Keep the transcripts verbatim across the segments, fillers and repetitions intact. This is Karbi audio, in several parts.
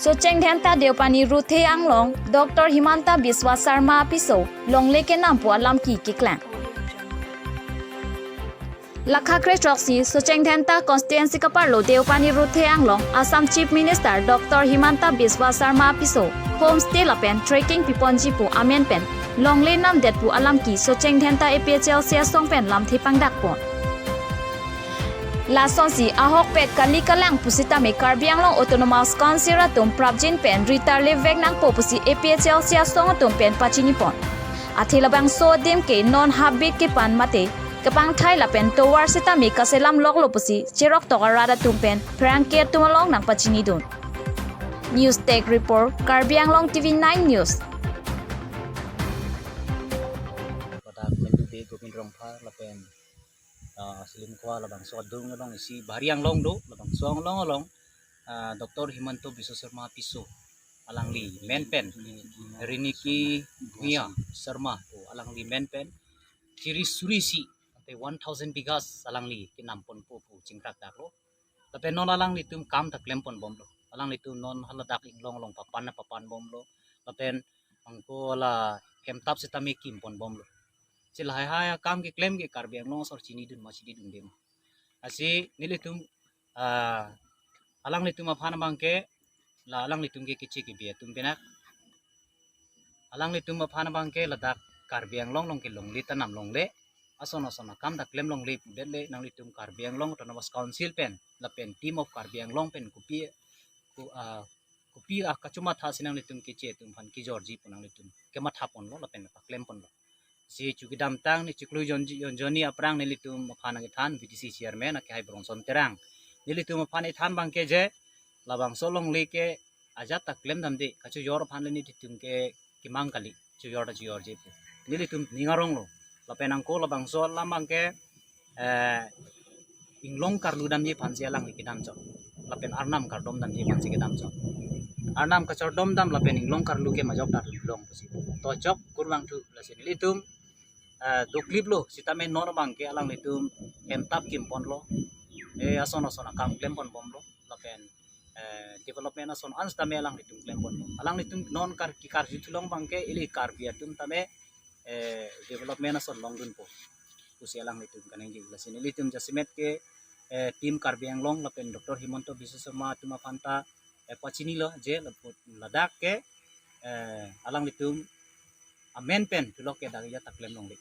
Socheng Dhenta Deopani Ruthe Anglong, Doctor Himanta Biswa Sarma apiso longle kenam pu alam ke keklang. Lakha kre-throksi Socheng Dhenta constituency kaparlo Deopani Ruthe Anglong, Assam Chief Minister Doctor Himanta Biswa Sarma apiso homestay lapen trekking piponji pu amen pen longle namdet pu alam ke Socheng Dhenta A P H L C asong pen lamthe pangdakpon. Lasonsi ahokpet kali kalang pusitame Karbi Anglong Autonomous Council atum prapjin pen ritar levek nangpo pusi A P H L C asong atum pen pachinipon. Athe labangso adim ke non habit kepan mate kepangthai lapen tovar sitame kaselam loklo pusi cheroktok arat atum pen pherangke atum along nangpachinidun. News Desk Report, Karbi Anglong T V nine News. Ladak Mandube Gobind Rongphar lapen, ah, Selim Kua labangso adung along isi Bahari Anglong do, labangso along along, ah, Doctor Himanta Biswa Sarma apiso alangli men pen, Riniki Bhuya Sarma pu alangli men pen, tiri suri isi ante one thousand bighas alangli kenam ponpo pu chingkrak daklo. Lapen non alanglitum kam ta klem ponbomlo. Alanglitum non haladak inglong along papan na papan bomlo. Lapen angko la hemtap sitame kim ponbomlo. Si lahai hai akam keklem ke Karbi Anglong asor chinidun ma chinidunde ma. Lasi nelitum, ah, alanglitum aphan abangke, la alanglitum ke keche kebi atum pinak. Alanglitum aphan abangke ladak Karbi Anglong along ke longle ta nam longle. Ason ason akam ta klem longle pudet le nanglitum Karbi Anglong Autonomous Council pen lapen Team of Karbi Anglong pen kopi ko, ah, kopi akachomatha si nanglitum keche atum aphan kejorji pu nanglitum kematha ponlo lapen paklem ponlo. Si chukidamtang ni chiklo jonji, jon jonni aphrang nelitum aphan nangkethan V D C chairman akehai Bronson Terang. Nelitum aphan ethan abangke je labangso longle ke ajat ta klem damde, kachojor aphan le nelitum ke kimang kali, chojor ta chojorji pu nelitum ning aronglo. Lapen angko labangso alam abangke, eh, inglong karlu damji aphansi alangli kedam chot. Lapen arnam kardom damji aphansi kedam chot. Arnam kachardom dam lapen inglong karlu ke majok ta long pusi. To chok kurvangthu lasi nelitum, eh, dokliplo sitame non abangke alanglitum hemtap kim ponlo. Eh, ason ason akam klem ponbomlo. Lapen, eh, development ason an sitame alanglitum klem ponbom. Alanglitum non kar kekarju thulong abangke ili Karbi atum tame, eh, development ason longdunpo pusi alanglitum kaningje. Lasi nelitum jasemet ke, eh, Team Karbi Anglong lapen Doctor Himanta Biswa Sarma atum aphan ta, eh, pachinilo je lapu-, ladak ke, eh, alanglitum amen pen pulok ke dak ajat ta klem longle.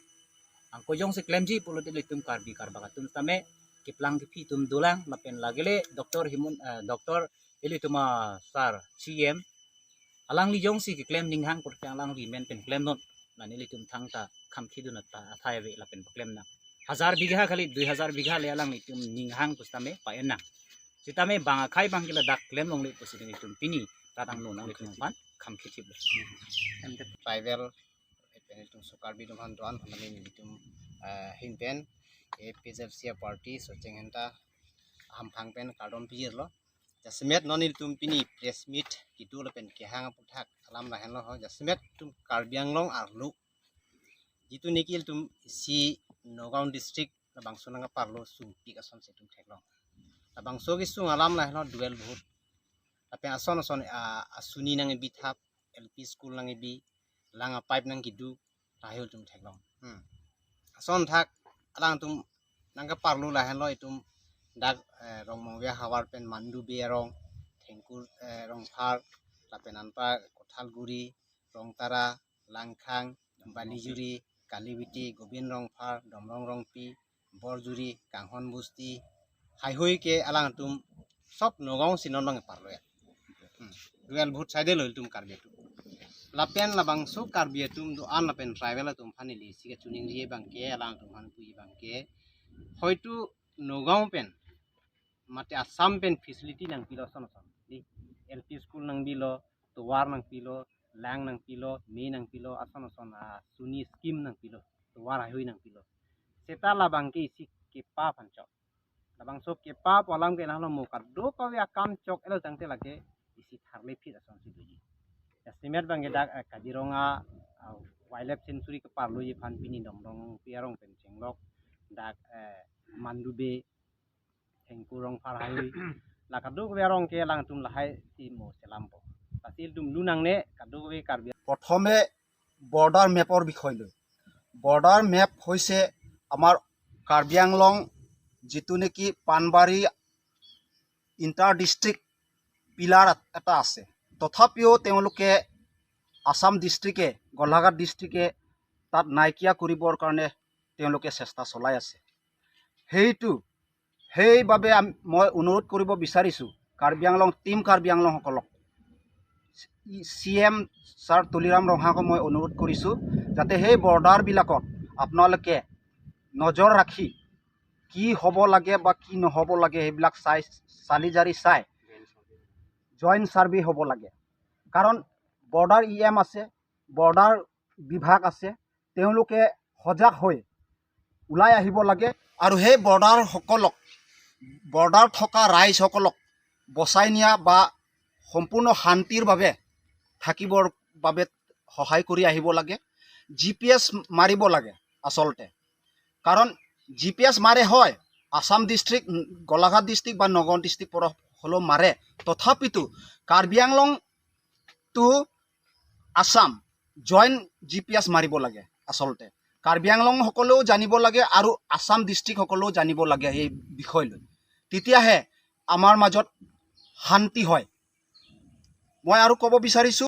Angko jongsi klemji pulote ilitum Karbi Karbak atum tame keplang kephi atum dolang lapen lagile Doctor Himon-, eh, Doctor ilitum a sir C M alangli jongsi keklem ninghang pute alangli men pen klemnon. Nang ilitum thangta kham khidun ata athai ave lapen paklem nang. Hajar bigha kali, dui hajar bigha le alanglitum ninghang pusitame pa-en nang. Sitame bang akhai abangke ladak klem longle pusi nelitum pini kadang nonang ilitum aphan kham khithip lo. Tribal, ilitum so Karbi atum aphan doan aphan nelitum, eh, ahin pen A P H L C party Socheng Dhenta ahamphang pen kardom pijirlo. Jasemet non ilitum pini press meet kedo lapen kehang aputhak alam lahenlo ho. Jasemet itum Karbi Anglong arlo, jitu niki ilitum isi Nagaon district labangso nangparlo sungpik asonsi itum theklong. Labangso kesung alam lahenlo duel vote. Lapen ason ason, ah, asuni nangkebi thap, L P school nangkebi, lang a-pipe nangkedo, lahai itum theklong. Hmm. Ason thak alangtum nangkeparlo lahenlo itum dak, eh, Rongmongve ahavar pen Mandube arong, Thengkur, eh, Rongphar, lapen anpa Kothalguri, Rongtara, Langkhang, Balijuri, Kalibiti, Gobind Rongphar, Domrong Rongpi, Borjuri, Kanghon Busti, haihui ke alangtum sob Nagaon si non nangparlo ya. Hmm. Duel vote side lo itum Karbi atum. Lapen labangso Karbi atum doan lapen tribal atum aphan ili si kachiningri abangke, alangtum aphan puji abangke, hoitu Nagaon pen mate Assam pen facility nangpilo ason ason. Di L P school nangbilo, tovar nangpilo, lang nangpilo, me nangpilo, ason ason asuni scheme nangpilo, tovar haihui nangpilo. Seta labangke isi kepa aphan chok. Labangso kepa pu alam ke lahelo mo kadokave akam chok-el tangte lake isi tharle phit asonsi doji. Jasemet abangke dak, eh, Kaziranga, ah, Wildlife Sanctuary kaparloji aphan pini Domrong Rongpi arong pen chenglok, dak, eh, Mandube, Thengkur Rongphar haihui, la kadokave arong ke alangtum lahai si mo selampo. এই ডুমডু নাংনে কাদো এই কাৰ্বি প্ৰথমে বৰ্ডাৰ মেপৰ বিষয় লৈ। Border map হৈছে আমাৰ কাৰ্বি আংলং যিটো নেকি পানবাৰী ইণ্টাৰ ডিষ্ট্ৰিক্ট পিলাৰ এটা আছে। তথাপিও তেওঁলোকে আছাম ডিষ্ট্ৰিক্টে, গোলাঘাট ডিষ্ট্ৰিক্টে তাত নাইকিয়া কৰিবৰ কাৰণে তেওঁলোকে চেষ্টা চলাই আছে। সেইটো, সেইবাবে আম-, মই অনুৰোধ কৰিব বিচাৰিছোঁ কাৰ্বি আংলং, টিম কাৰ্বি আংলংসকলক, চি এম ছাৰ তুলিৰাম ৰংহাঙক মই অনুৰোধ কৰিছোঁ যাতে সেই বৰ্ডাৰবিলাকত আপোনালোকে নজৰ ৰাখি কি হ'ব লাগে বা কি নহ'ব লাগে সেইবিলাক চাই, চালি জাৰি চাই জইণ্ট ছাৰ্ভে হ'ব লাগে। কাৰণ বৰ্ডাৰ ই এম আছে, বৰ্ডাৰ বিভাগ আছে, তেওঁলোকে সজাগ হৈ ওলাই আহিব লাগে আৰু সেই বৰ্ডাৰসকলক, বৰ্ডাৰ থকা ৰাইজসকলক বচাই নিয়া বা সম্পূৰ্ণ শান্তিৰ বাবে থাকিবৰ বাবে সহায় কৰি আহিব লাগে। জি পি এছ মাৰিব লাগে আচলতে, কাৰণ জি পি এছ মাৰে হয়, আছাম ডিষ্ট্ৰিক্ট, গোলাঘাট ডিষ্ট্ৰিক্ট বা নগাঁও ডিষ্ট্ৰিক্ট পৰা হ'লেও মাৰে, তথাপিতো Karbi Anglong to Assam joint G P S মাৰিব লাগে আচলতে। কাৰ্বি আংলং সকলেও জানিব লাগে আৰু আছাম ডিষ্ট্ৰিক্ট সকলেও জানিব লাগে এই বিষয় লৈ, তেতিয়াহে আমাৰ মাজত শান্তি হয়। মই আৰু ক'ব বিচাৰিছোঁ,